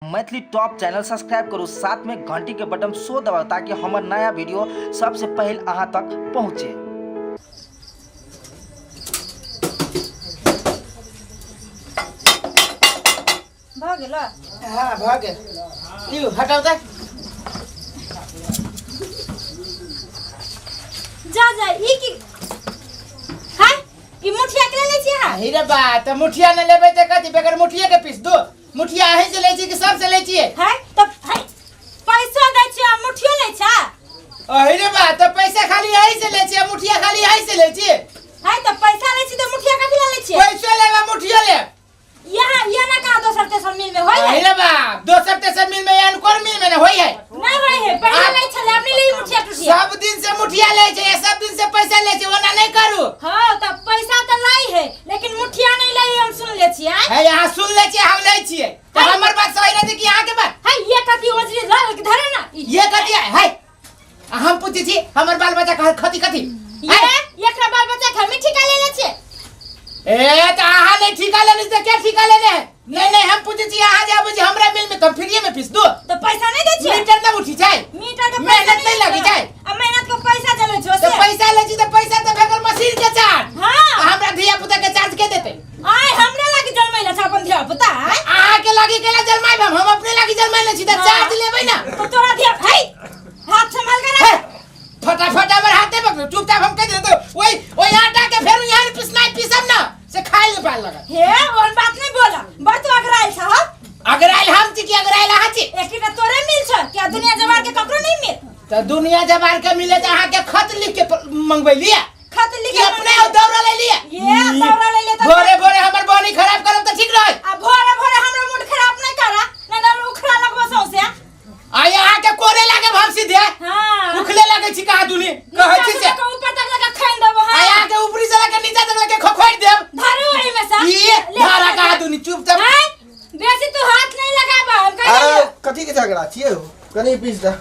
Maithili top channel subscribe करू, साथ में घंटी के बटन सो दबाउ ताकि हमर नया वीडियो सबसे पहले अहाँ तक पहुँचे। भऽ गेल? हाँ, भऽ गेल। लियौ, हटाउ तऽ। जा जा, ई की हाय, ई मुठिया के ले छी अहाँ? अही रे बा, तऽ मुठिया नहि लेबै तऽ कथी बगैर मुठिए के पीस दो? मुठिया अहीं से लै छी कि सबसे लै छियै? हाय, तऽ हाय, पैसो दै छी आ मुठियो लै छा? अही रे बा, तऽ पैसा खाली अहीं से लै छियै, मुठिया खाली अहीं से लै छियै? हाय, तऽ पैसा लै छी तऽ मुठिया कथी लै छियै? पैसो लेब आ मुठियो लेब। यहाँ ये ना कहा दोसर तेसर मिल में होय है? अही रे बा, दोसर तेसर मिल में एहन कोन मिल में ने होय है? नहीं होय है। पहिले लै छलै, अब नहीं लै मुठिया टुटिया। सब दिन से मुठिया लै छै, सब दिन से पैसा लै छै, ओना नहि करू। हाँ, तऽ पैसा तऽ लै है लेकिन मुठिया नहीं लै है, हम सुन ले छियै। है, यहाँ सुन ले छियै, हम लै छियै तऽ हमर बात सही रहतै कि अहाँके बात? है, ये कथी ओजरी ल धरे ना। ये कथी है? है, आ हम पूछै छी, हमर बाल बच्चा कह खती कथी? ये एकरा बाल बच्चा के हमी ठिका ले ले छियै। ए, तऽ अहाँ नहि ठीका लेने छी तऽ के ठीका लेने है? नहीं नहीं, हम पूछै छी, अहाँ जे आबै छी हमरा मिल में तऽ फ्रीए में पीस दू? तऽ पैसा नहीं दै छियै? मीटर न उठी छै? मीटर के पैसा मेहनत नहीं लगी छै? आ मेहनत के पैसा चलै छौ तऽ से? पैसा लै छी तऽ पैसा तऽ भए गेल मशीन के चार्ज। हाँ। आ हमरा धिया पुता के चार्ज के देतै? आय, हमरा लागी जन्मैला छ अपन धिया पुता? आय, अहाँ के लागी केला जन्माइब हम? हम अपने लागी जन्माइले छी तऽ हाँ। चार्ज लेबै ना। तो तोरा धिया, है, हाथ संभाल के हे, रख। फटाफट हमर हाथ नहीं पकड़ू, चुपचाप हम कहि देतौ ओइ ओइ आटा के फेर यहाँ पिसनाइ पीसब ना से खाइ ले पाल लगत। हे, ओहन बात नहीं बोला, बड़ तू अगराइल छ हो। अगराइल हम छी कि अगराइल अहाँ छी? एकटा तोरे मिल छ कि दुनिया जवार के ककरो नहीं मिल? तऽ दुनिया जवार के मिले तऽ अहाँ के खत लिख के मंगबैलियै? खत लिख कि अपने आओ दौड़ा ले लिए? ये दौड़ा ले ले तऽ भोरे भोरे हमर बॉडी खराब करब तऽ ठीक रहै। आ भोरे भोरे हमरो मूड खराब नहीं करा, नहीं तो उखड़ा लगबो सौंसे। आ यहाँ के कोरे लागे हम सीधे। हाँ। उखले लागे छी कहाँ दुनी कहै छी से। नीचा से ऊपर तक लगा खाइन देबो। आ हाँ। यहाँ के ऊपरी से लगे नीचा तक लगे खखोरि देब। धरू एहि में से। ई ले धारा ले। कहाँ दुनी चुपचाप। हाय, बेसी तू हाथ नहीं लगाबा, हम कहि अरे देलियौ। कथी के झगड़ा छियै हो? कनी पीस दे।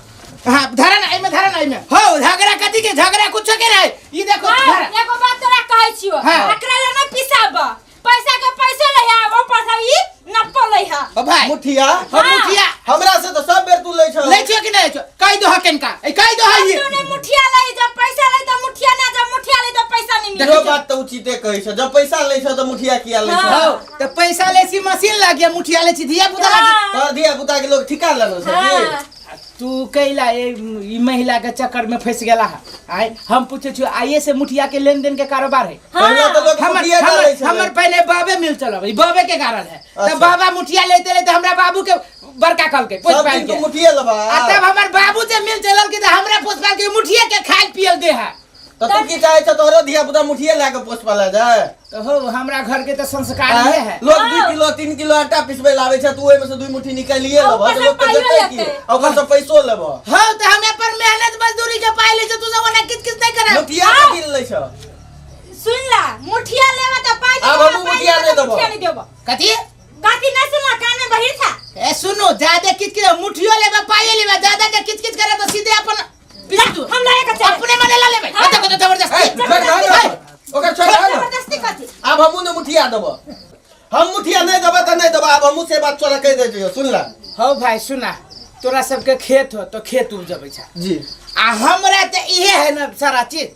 हाँ, धरा ना एहिमे, धरा ना एहिमे। हो, झगड़ा कथी के? झगड़ा कुछो के नहीं। ई देखो। हाँ, धरा। एगो बात तोरा कहै छियौ। हाँ। एकरा ले नहीं पिसाब, पैसा के पैसो लै है, ऊपर से ई नप्पो लै है। ओ भाई। मुठिया? हो, हाँ। मुठिया। हमरा से तो सब बेर तू लै छौ। लै छियो कि नहीं लै छियो? कहि दो हकेन का ए, कहि दो है ये। तू ने मुठिया लै, जब पैसा लै तो मुठिया ना, जब मुठिया लै तो पैसा नहीं मिले। इहो बात तऽ उचिते कहै छौ, जब पैसा लै छौ तऽ मुठिया किया लै छौ? हाँ। हो, तऽ पैसा लै छी मशीन लागिया, मुठिया लै छी धिया पुता लागी। हाँ। तोहर धिया पुता के लोग ठिका लेलो छै की? हाँ। तू कैला ई महिला के चक्कर में फंस गेला है? आय, हम पूछे छियो, आइए से मुठिया के लेन देन के कारोबार है? हाँ। पहिले तऽ लोग हमर मुठिया डालै हमर छलै। हमर पहले बाबे मिल चलब, ई बाबे के कारण है तऽ अच्छा। बाबा मुठिया लेते लेते हमरा बाबू के बड़का कल के पोस सब पाल दिन के तू मुठिए लेबा। आ तब हमर बाबू से मिल चलल के तऽ हमरा पोस पाल के मुठिया के खायल पियल दे है। तऽ तू की चाहै छौ, तोहरो धिया पुता मुठिए लए कऽ पोस पाला जाय? तऽ हो, हमरा घर के तऽ संस्कार आँय? ये है। लोग हाँ। 2 किलो 3 किलो आटा पिसबै लाबै छै, तू ओहिमे से 2 मुट्ठी निकालिए आ लेबह ऊपर तऽ से लोग के पाइयो देतै की? लेतै। आ ओकर से पैसो लेबह। हाँ, तऽ हम अपन मेहनत मजदूरी के पाई ले छौ, तू सब ओना किच किच नहीं करब। मुठिया हाँ। कथी लै छौ? सुन ला, मुठिया लेबा तऽ पाइ आब देबो, हमहूँ पाइ मुठिया लेबा नहि तऽ देबो। मुठिया नहीं देबो। कथी? कथी नहीं सुनला, कान में बहिर था। ए सुनो, ज्यादा किच किच, मुठियो लेबा पाइयो लेबा, ज्यादा के किच किच करे तो सीधे अपन पीस दू। हम लए के चले। अपने मने ला लेबै। हाँ। कते कते जबरदस्ती। ए, छोड़ दे ना। ओकर छोड़ दे ना। जबरदस्ती कथी? आब हमहूँ ने मुठिया देबो। हम मुठिया नहीं देबो तऽ नहीं देबो। आब हमहूँ से बात तोरा कहि दै छियौ, सुन ला। हौ भाई, सुना, तोरा सबके खेत हो तो खेत उपजबै छ। जी। आ हमरा तऽ इहे है ना सारा चीज,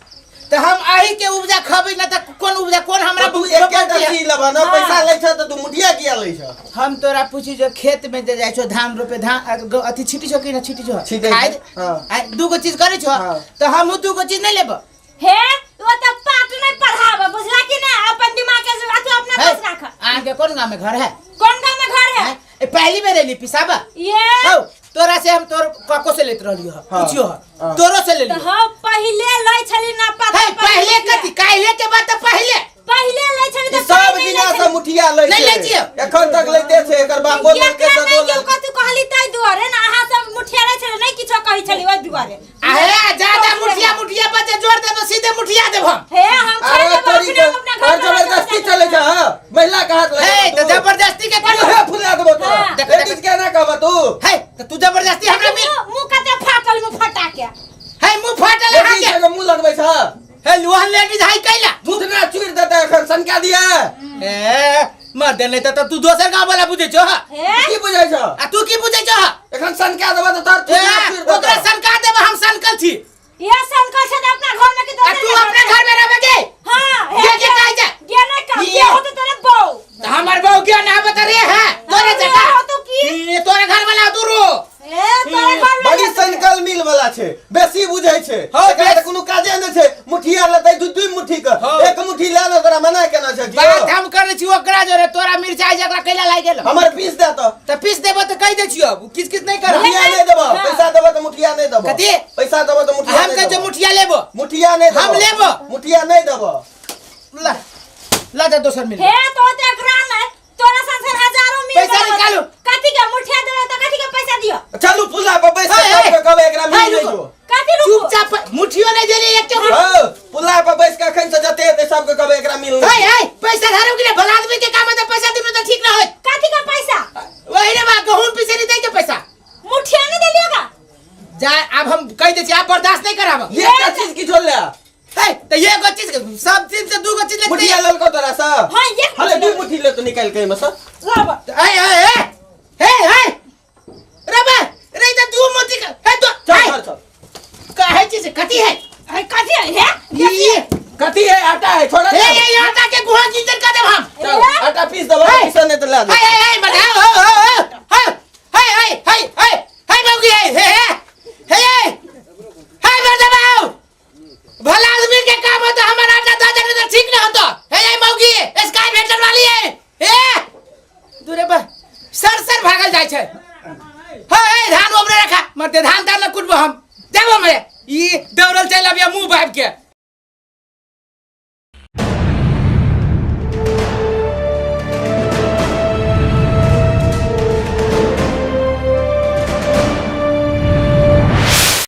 तऽ हम अही के उपजा खबै ना तऽ कोन उपजा कोन हमरा तऽ तू एकेटा बनती है? चीज लेबह ना? हाँ। पैसा लै छह तऽ तू मुठिया किया लै छह? हम तोरा पूछी, जो खेत में जे जाइ छौ धान रोपे, धान अथी छिटी छौ कि ना छिटी छौ? छिटै खाद? छै, हाँ। आ दूगो चीज करै छौ? हाँ। तऽ हमहूँ दूगो चीज नहीं लेबो। हे, ओ तऽ पाठ नहीं पढ़ाब, बुझला कि ना? अपन दिमाग के अथी अपना है? पास राख। अहाँके कोन गाँव में घर है? कोन गांव में घर है? हैं? ए, पहली बेर एली पिसाबा। ये हौ, तोरा से हम तोर कको से लेत रहलियो हँ। हाँ। पूछियो हँ। हाँ। तोरो से तऽ लेलियो। हम पहिले लै छली ना पाठ। है, पहिले कथी? काल्हे के बात तऽ पहिले। पहिले लै छली ई तऽ सब पहिले दिना लै से छली। मुठिया लै नहि लै छै। छियौ। एखन तक लैते छै, एकर बापो लेलकै एकरा तऽ नहि दो केओ लेलकै। कथी कहली ताहि दुआरे ने अहाँ सब मुठिया लै छली, नहि किछो कहै छली ओहि दुआरे। अहे, ज्यादा मुठिया मुठिया पर जे जोर दे तो सीधे मुठिया देब हम। हे, हम छोड़ अरे देबो, तोरी अपने के हम अपना घर और पर जबरदस्ती रखब। चलै छै, हाँ? महिला के हाथ हे, लगा तऽ जबरदस्ती के करू। हे, फुला देबो तोरा। हाँ। देखो, लेडीज के ना कहबा तू? हे, तऽ तू जबरदस्ती हमरा मिल मुँह मुँह कते फाटल, मुँह फटा के। हे, मुँह फाटल अहाँ लेडीज के। के मुंह लगबै छ? हे, लोहन लेडीज हाई कैला दूध ना चूर देता एखन सनका दिया। ए, मर दे नहीं त तू दोसर गांव वाला बुझै छो हा? हे की बुझै छ आ तू की बुझै छो हा? एखन सनका देबऽ तऽ तोहर ए, चुरिया चुरि ओकरा देतौ। सनका देब हम सनकल छी ये संकल छै तऽ अपना घर में कि आ दोसर तू के अपने घर में रहबे के हां के के कहै छै गे नहीं काम ये। ये हो तो तोरे बहू त हमर बहू के ना बता रे है तोरे हाँ, जका हो तो की? ए, तोरे घर वाला तू रो ए तोरे घर में बड़ी सनकल मिल वाला छै बेसी बुझै छै हँ, एकरा तऽ बेस- कोनो काजे नहि छै मुठिया लेतै दू दू मुट्ठी के हँ। एक मुट्ठी लए ले तोरा मना केना छै जियो। बात हम करै छी ओकरा जोरे तोरा मिरचाई जकरा कैला लागि गेल हमर पीस दे तऽ त पीस देबो त कहि दै छियो किछ किछ नहीं करब मुठिया नहि देबऽ हाँ। पैसा देबऽ तऽ मुठिया नहि देबऽ कथी? पैसा देबऽ तऽ मुठिया हम नहि कहै छियो देबऽ मुठिया लेबो मुठिया नहि देबऽ हम लेबो। मुठिया नहि देबऽ ला ला जा दोसर मिल हे तो ते एकरा नहीं तोरा संग हजारों मिल पैसा निकालू। कथी के मुठिया देलो त कथी के पैसा दियो चलू पुला पर बैस हे, हे। के कहबै एकरा हे, मिल रुको। नहि जो कथी रुको चुपचाप मुठियो नहीं देली एक चुप हँ पुला पर बैस के अखन से जते हेतै सबके कहबै एकरा मिल हे नहि हे पैसा धरू कि नहीं भला आदमी के काम है त पैसा दिनु त ठीक ना होय कथी के पैसा वही रे बा गहूम पीसे नहीं दे के पैसा मुठिया नहीं देलियो का जा अब हम कह दे छी आप बर्दाश्त नहीं कराब एकटा चीज की छोड़ ले हे त ये गो चीज सब चीज से दू गो चीज लेते मुठिया लेलको तोरा से हां एक हले दू मुट्ठी ले तो निकाल के एहिमे से लाब ए ए ए हे हे रे बा रे त दू मोती का हे तो चल चल चल काहे चीज कथी है अरे कथी है हे ये कथी है आटा है छोड़ा हे ये आटा के गुहा कीचड़ कर देब हम चल आटा पीस देबो हे। पीस नहीं तो ला दे हे हे हे बताओ हो हो हो हे हे हे हे हे बाबू हे हे हे हे हे मर्दबाऊ भला आदमी के काम होता हमारा आटा दे देने तो ठीक ना होता हे हे मौगी स्काई वेटर वाली है हे दूरे पर सर सर भागल जाय छै हे हे धान ओबरे रखा मरते धान तान न कुटबो हम देबो मैं ई दौड़ल चल अबिया मुंह बाब के।